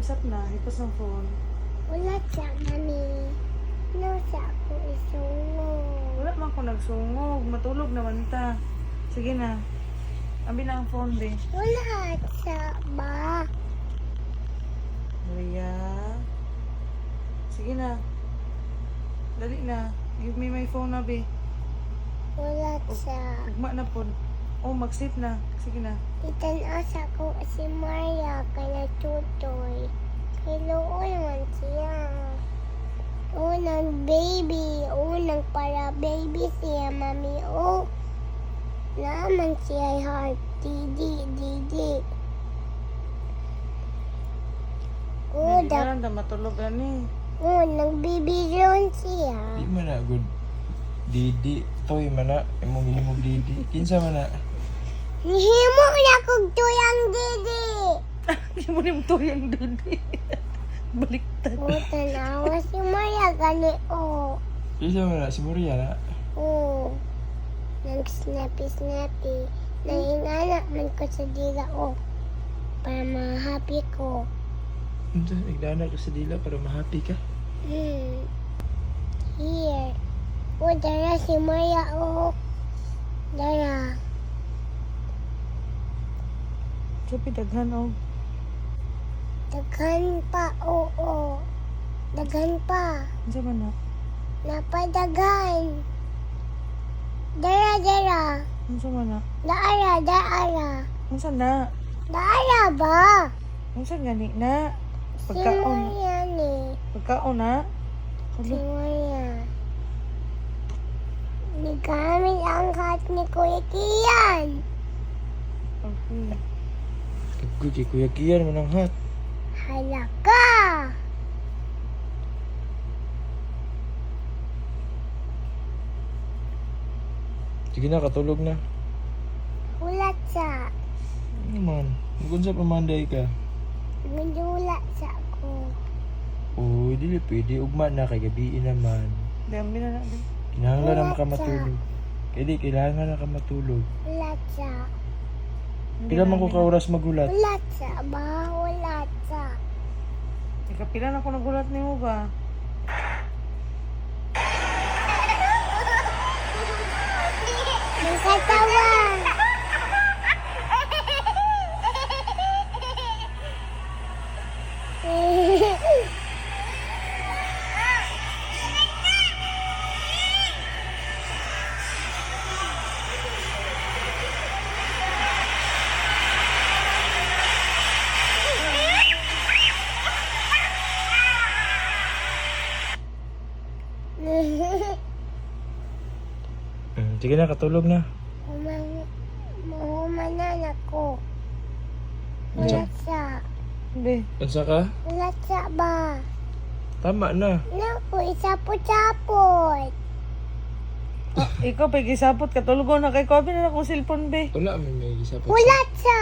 Time's up na. Hipos ang phone. Wala siya, mami. No sa ako isungog. Wala man ko nagsungog. Matulog naman ta. Sige na. Abi na ang phone, be. Wala siya ba? Maria. Sige na. Dali na. Give me my phone na, be. Wala siya. Ugma na po. Oh, mag-sleep na. Sige na. Itanaw sa ko si Maria kay natutoy. Kay Looy man siya. Unang baby, unang para baby siya, mami. Oh, naman siya heart. Didi, didi. Oh, Hindi na lang ta matulog ani. oh, nagbibiron siya. Di man na good. Didi, toy man na. Imong gihimog didi. Kinsa man na? Nihimo na kog tuyang didi. Hindi mo niyong tuyang dudi. Baliktad. Oh, tanawa si Maria gani, oh. Kinsa man na? Si Maria na. Oo. Nag-snappy-snappy. Nangingana man ko sa dila, oh. Para ma-happy ko. Unsa nagdana ka sa dila para ma-happy ka? Here. Oh, dara si Maria, oh. Dara. Sabi daghan oh. Daghan pa, oo. Daghan pa. Unsa man na? Napadaghan. Dara, dara. Unsa man na? Daara, daara. Unsa na? Daara ba? Unsa gani na? Si Pagkaon. Maria ni. Pagkaon na? Si Hala. Maria. Nagamit ang hat ni Kuya Kian. Okay. Good kay Kuya Kian man ang hat. Hala ka! Sige na, katulog na. Ulat sa. Ano man? Magunsa pa man day ka? Nagulat sa ako. Uy, dili pwede. Ugma na kay gabi naman. Dami na na. be. Kinahanglan na Wala makamatulog. Kaya di, kailangan na ka matulog. Ulat sa. Hindi Pila na, man ko hindi ka oras magulat? Ulat sa ba? Ulat sa. na. Ika pila na ko nagulat nimo ba? Nagkatawa. Sige na, katulog na. Humang, mahumanan ako. Ulat sa. Hindi. Unsa ka? Ulat sa ba? Tama na. Naku, isapot-sapot. Oh, ikaw pa gisapot katulog na kay ko na akong cellphone be. Wala man may gisapot. Ulat sa.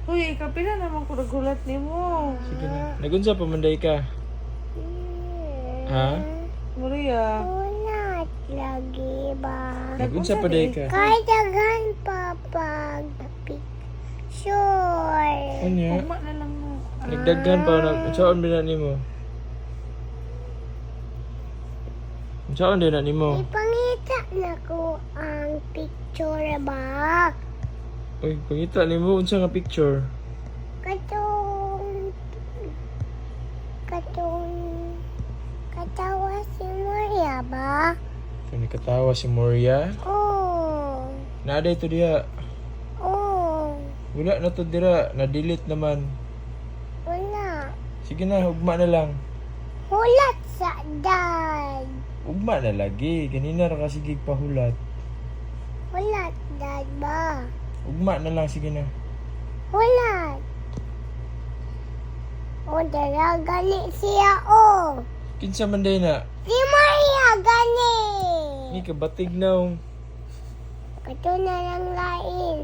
Uy, ika pila naman ko nagulat nimo. Sige na. Nagunsa pa man day ka? Ha? Maria. Ulat lagi ba? Nagunsa pa day ka? Kahit daghan pa pag picture. Unya? Ugma na lang mo. Nagdaghan pa na. Unsaon ba na nimo? Unsaon din na nimo? Ipangita na ko ang picture ba? Uy, pangita nimo unsa nga picture? Katong katong katawa si Maria ba? Kani katawa si Moria. Oh. Naa day to diha. Oh. Wala na to dira, na-delete naman. Wala. Sige na, ugma na lang. Hulat sa dad. Ugma na lagi. Ganina ra kasi gig pahulat. Hulat dad ba? Ugma na lang, sige na. Hulat. O dara gani siya o. Kinsa man day na? Si Maria gani. Ni kabatig na. Oh. Kato na lang lain.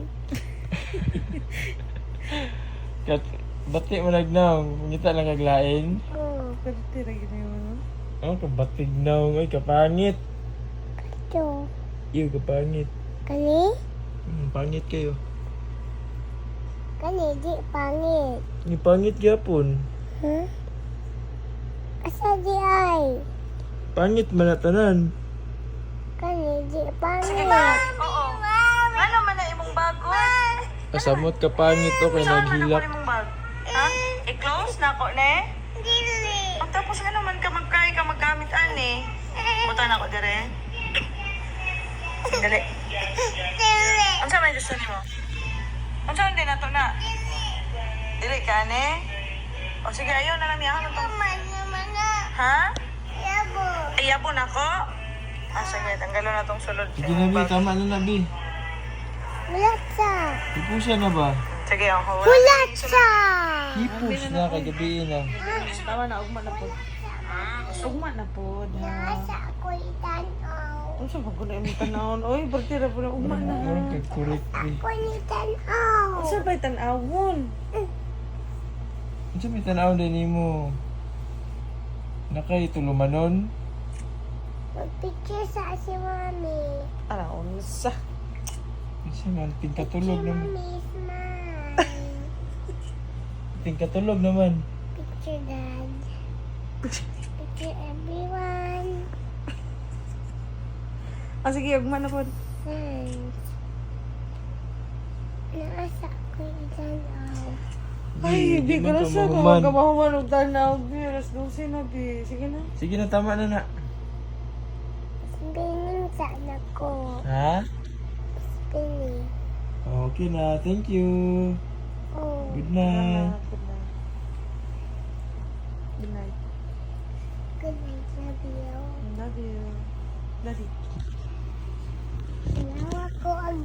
Kat bati man nagnaw, ngita lang kag lain. Oh, Pwede ra gid mo no. Oh, kabatig naong ay kapangit. kato. Iyo kapangit. Kani? Pangit kayo. Kani di pangit. Ni pangit gyapon. Huh? Asa di ay? Pangit man na tanan. Kani di pangit. Oo. Ano man na imong bag oy? Kasamot ka pangit o kay Saan man ako naghilak. imong bag? Ha? I-close na ako ne? Dili. Pagtapos nga naman ka mag-cry ka maggamit ani. Buta na ako dire. Dali. Dili. Unsa man gusto nimo? Unsa man din nato na? Dili ka ne? O sige, ayaw na lang niya. Ano to? Man naman na. Ha? Yabo. Ay, na ko? Ah, sige, tanggalon na tong sulod. Sige na, Bi. Tama na na, Bi. Wala sa. Hipusa na ba? Sige, ako. Wala sa. Hipus na kay gabi na. Tama na, ugma na po. Ugma na po. Nasa ako itanaw. Unsa ba ko na imong tanawon? Oy, berti ra po na ugma na. Murag kay correct, Bi. Ako itanaw. Unsa ba tanawon? Unsa may tan-aw din nimo? Nakay tulumanon? Magpicture sa si mami. Ara unsa? Unsa man tingkatulog Si naman. mami smile. Tingkatulog naman. Picture dad. Picture everyone. Ah, sige, ugma na po. Thanks. Naasa ako itanaw. Ay, Di di ko man na ka siya. mahuman. Kung mahuman og tanaw, bi, alas 12 na, bi. Sige na. Sige na, tama na na. Spinning sa anak ko. Ha? Spinning. Okay na. Thank you. Oh. Good night. Good night. Good night. Good night, love you. Love you. Daddy. Tanawa ko ang